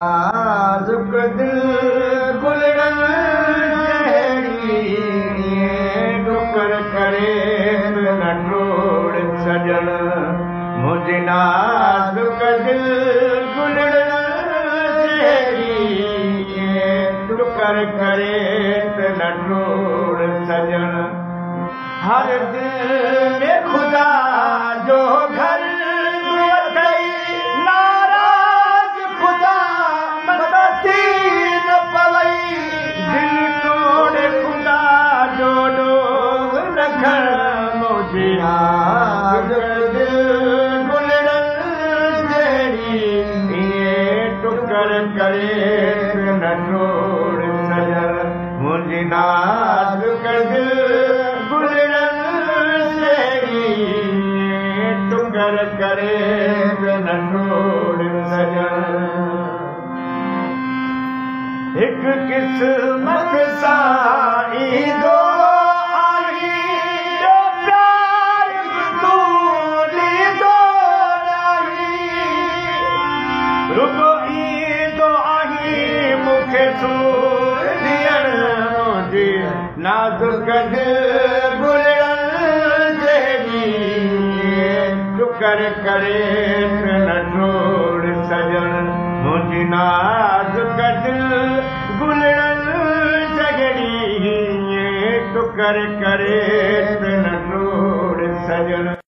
नाज़ुक दिल गुलड़नि जहिड़ी ॾुकर करे न टोड़ सॼण मुंहिंजी नाज़ुक दिल गुलड़नि जहिड़ी ॾुकर करे न टोड़ सॼण। हर दिल में ख़ुदा जो घर टुकर करे न टोड़ सॼण मुंहिंजी नाज़ुक दिल गुलड़नि जहिड़ी टुकर करे न टोड़ सॼण। हिकु क़िस्मत सां ईंदो रुगो ईंदो आहे मूंखे सूर ॾियण मुंहिंजी नाज़ुक दिल गुलड़नि जहिड़ी टुकर करे न टोड़ सॼण मुंहिंजी नाज़ुक दिल गुलड़नि जहिड़ी टुकर करे न टोड़ सॼण।